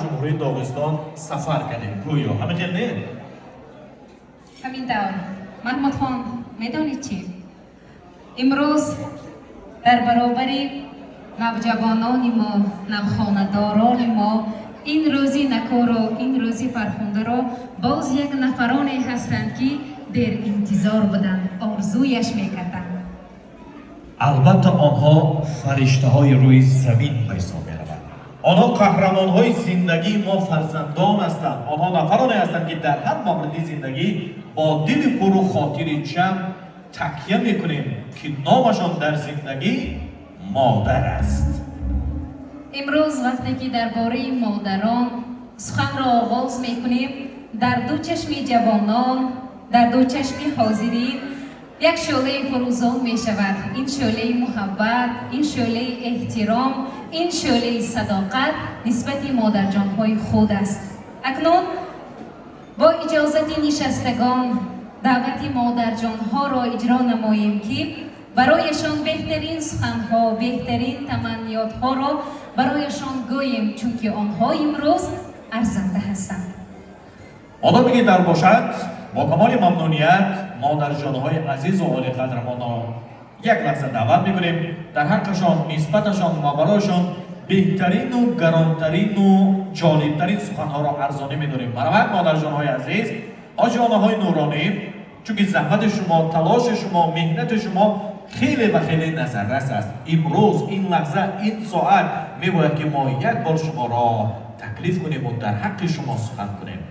Ҷумҳурии Доғистон сафар кардем. Гӯё ҳамин хел не? Ҳамин тавр, Маҳмудхон, медонед чӣ? Имрӯз дар баробари навҷавонони мо, навхонадорони мо ин рӯзи накоро, ин рӯзи фархундаро боз як нафароне ҳастанд, ки дер интизор буданд, орзуяш мекарданд. Албатта, онҳо фариштаҳои рӯи замин ба ҳисоб мераванд. Онҳо қаҳрамонҳои зиндагии мо фарзандон ҳастанд. Онҳо нафароне ҳастанд, ки дар ҳар мавриди зиндагӣ бо дили пуру хотири ҷамъ такя мекунем, ки номашон дар зиндагӣ модар аст. Имрӯз вақте ки дар бораи модарон суханро оғоз мекунем, дар ду чашми ҷавонон, дар ду чашми ҳозирин як шӯълаи фурӯзон мешавад. Ин шӯълаи муҳаббат, ин шӯълаи эҳтиром, ин шӯълаи садоқат нисбати модарҷонҳои худ аст. Акнун бо иҷозати нишастагон даъвати модарҷонҳоро иҷро намоем, ки барояшон беҳтарин суханҳо, беҳтарин таманниётҳоро барояшон гӯем, чунки онҳо имрӯз арзанда ҳастанд. Одаме ки дар бошад, бо камоли мамнуният модарҷонҳои азизу олиқадрамонро як лаҳза даъват мекунем, дар ҳаққашон, нисбаташон ва барояшон беҳтарину гаронтарину ҷолибтарин суханҳоро арзонӣ медорем. Марҳамат, модарҷонҳои азиз, ҳоҷионаҳои нуронӣ, чунки заҳмати шумо, талоши шумо, меҳнати шумо хеле ва хеле назаррас аст. Имрӯз, ин лаҳза, ин соат мебояд, ки мо як бор шуморо таклиф кунему дар ҳаққи шумо сухан кунем.